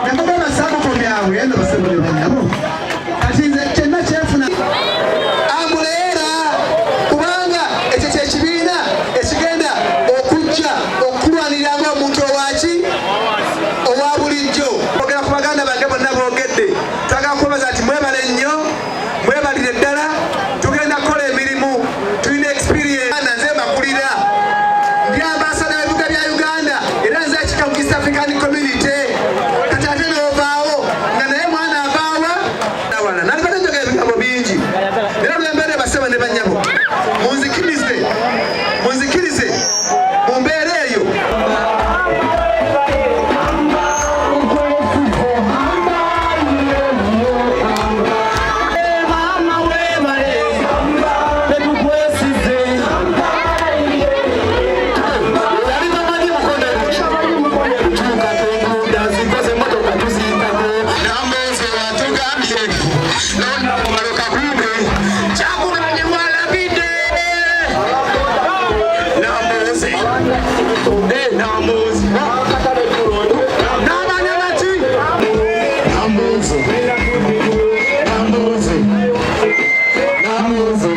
Nemugamba saamukomyawe eno basebo ne bannyabo. Kati nze kyenna kyenfuna amuleera kubanga ekyo kyekibiina ekigenda okujja okukulwanirira ng'omuntu owaki owa bulijjo. Ogera ku baganda bange bonna boogedde, twagala kubaza nti mwebale nnyo, mwebalire ddala. Tugenda kukola emirimu, tulina experience. Nze mbakulira, ndi ambassador w'ebibuga bya Uganda era nze akika mu East African Community. Kati ate n'ovaawo nga naye mwana avaawa wala nalibadde njogera ebigambo bingi era lwembeera. Basebo ne bannyabo, munzikirize, munzikirize mu mbeera eyo. Mama webale, tetukwesize. Yali tamanyi Mukono tuuka ku nguudo azikoze, emotoka tuziyitako. Nambooze watugambye nonamumalo kakumbe Kyagulanyi walabidde. Nambooze, Nambooze n'abanya baki. Nambooze, Nambooze, Nambooze.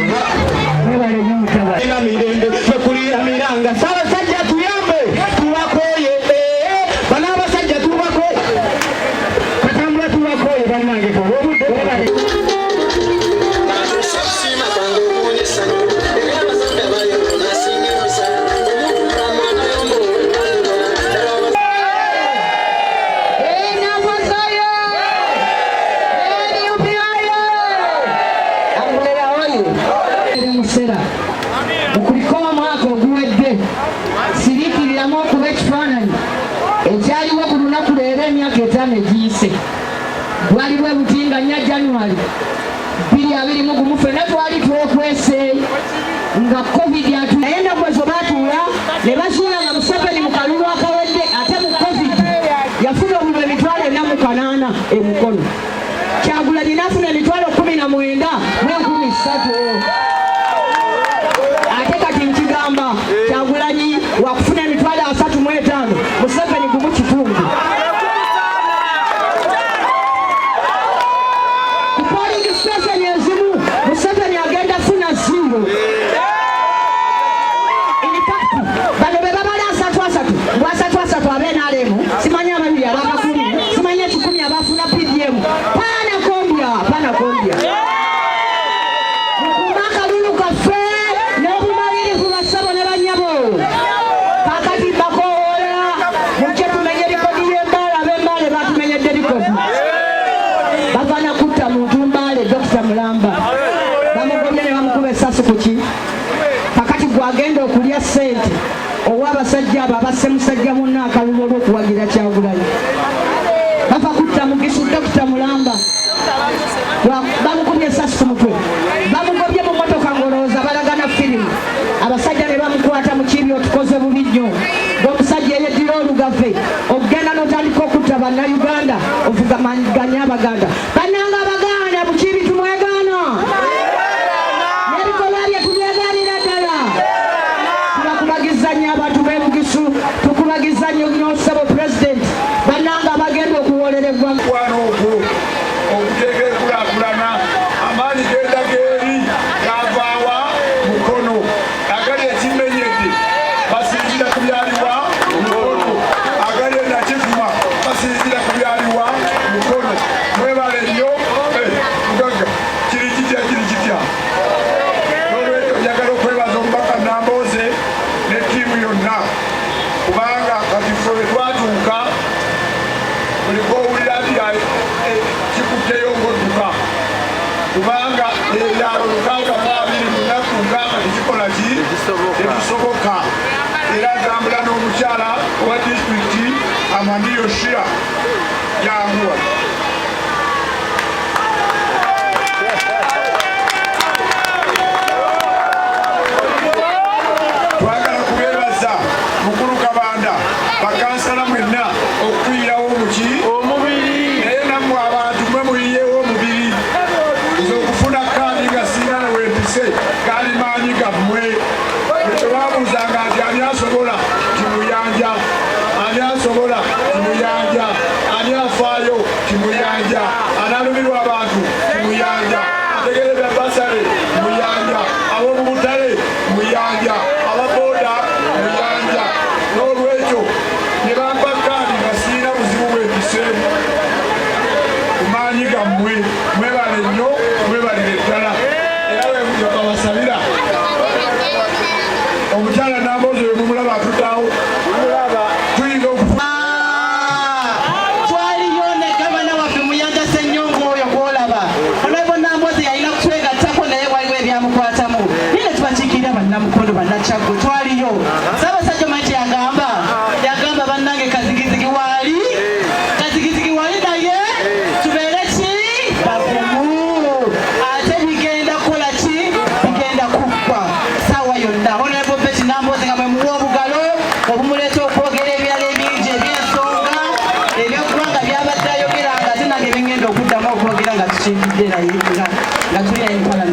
Mwebale nnyo mutabani. Ina mirembe twekulira miranga. Ssaabasajja tuyambe, tubakoye. Bano abasajja tubakoye, Katambula, tubakoye bannange olw'obudde. Mwebale. Okusiima kwange okungi essanyu eri abazadde abayono nasinga empisa omuntu mulamu atayomba ow'ebbanga ddala. Nambooze! NUP oye! Amulera oye! Musera okuliko omwaka oguwedde siriikiriramu okuba ekifaananyi ekyaliwo ku lunaku leero emyaka 5 egiyise. Bwali bwe buti nga 4 January 2021, ffenna twali twekwese nga COVID atu, naye ennaku ezo baatuula ne bazuula nga Museveni mu kalulu akawedde ate mu COVID yafuna obululu 408 e Mukono, Kyagulanyi n'afuna 193,300. Ate kati nkigamba, Kyagulanyi wakufuna 35,000, Museveni 1.5. Ku polling station ezimu Museveni agenda funa 0. In fact, bano be babala asatu asatu ngu asatu asatu ab'NRM, simanyi ababiri abakakumi, simanyi 100 abafuna PDM. Pana kombya, pana kombya. Mukume akalulu kaffe n'obumalirivu, bassabo ne bannyabo. Kakati bakowoola mujje tumenye likodi y'Embaale. Ab'Embaale batumenyedde likodi, bava kutta muntu Mbaale, Dokita Mulamba bamugobye ne bamukuba essasi ku ki. Kakati gwagenda okulya ssente owa abasajja abo abasse musajja munna akalulu olw'okuwagira Kyagulanyi. Bava kutta Mugisu, Dokita Mulamba bamukubye essasi ku mutwe, bamugobye mu motoka ng'olowooza balagana firimu, abasajja ne bamukwata mu kibi. Otukoze bubi nnyo ng'omusajja eyeddira olugave okugenda n'otandika okutta Bannayuganda, ovugamaganya Abaganda. Bannanga Abaganda, Mukibi tumwegaana n'ebikolwa bye tubyegaanira ddala. Tubakubagiza nnyo abantu b'e Bugisu, tukubagiza nnyo nnyo ssebo Pulezidenti. Bannanga abagenda okuwoolera eggwanga. Mukwano ogwo okuteeka enkulaakulana, amaanyi genda geeri gavaawa Mukono, agali ekimenyedde basinzira ku byaliwa Mukono, agali enakivuma basinzira ku byaliwa Mukono. Mwebale nnyo. Mugagga kiri kitya, kiri kitya? Nolwekyo njagala okwebaza omubaka Nambooze ne ttiimu yonna, kubanga kati ffe bwe twatuuka buli gwowulira nti kikutteyo ng'odduka, kubanga ebyalo 620 mu nnaku 6 tekikola ki, tekisoboka. Era ntambula n'omukyala owa disitulikiti Amaniyo Shira, yanguwa. Twagala kubeebaza, mukulu Kabanda, bakansala mwenna okutuyirawo omuki Omubiri. Naye nammwe abantu mwe muyiyewo omubiri. Nze okufuna kaadi nga siina newempise gaali maanyi gammwe. Tebabuuzanga nti ani asobola, timuyanja, ani asobola, timuyanja, ani. Bannamukono, Bannakyaggwe, twaliyo. Ssaabasajja omanyi kyeyagamba? Yagamba, "Bannange, kazigizigi waali, kazigizigi waali, naye tubeere ki bagumu, ate bigenda kukola ki? Bigenda kuggwa saawa yonna." Honorable Betty Nambooze, nga mwe muwa obugalo obumuleeta okwogera ebirala ebingi ebyensonga ebyoggwanga byabadde ayogera, nga ate nange bengenda okuddamu okwogera nga tukiikidde naye nga tuli naye mu.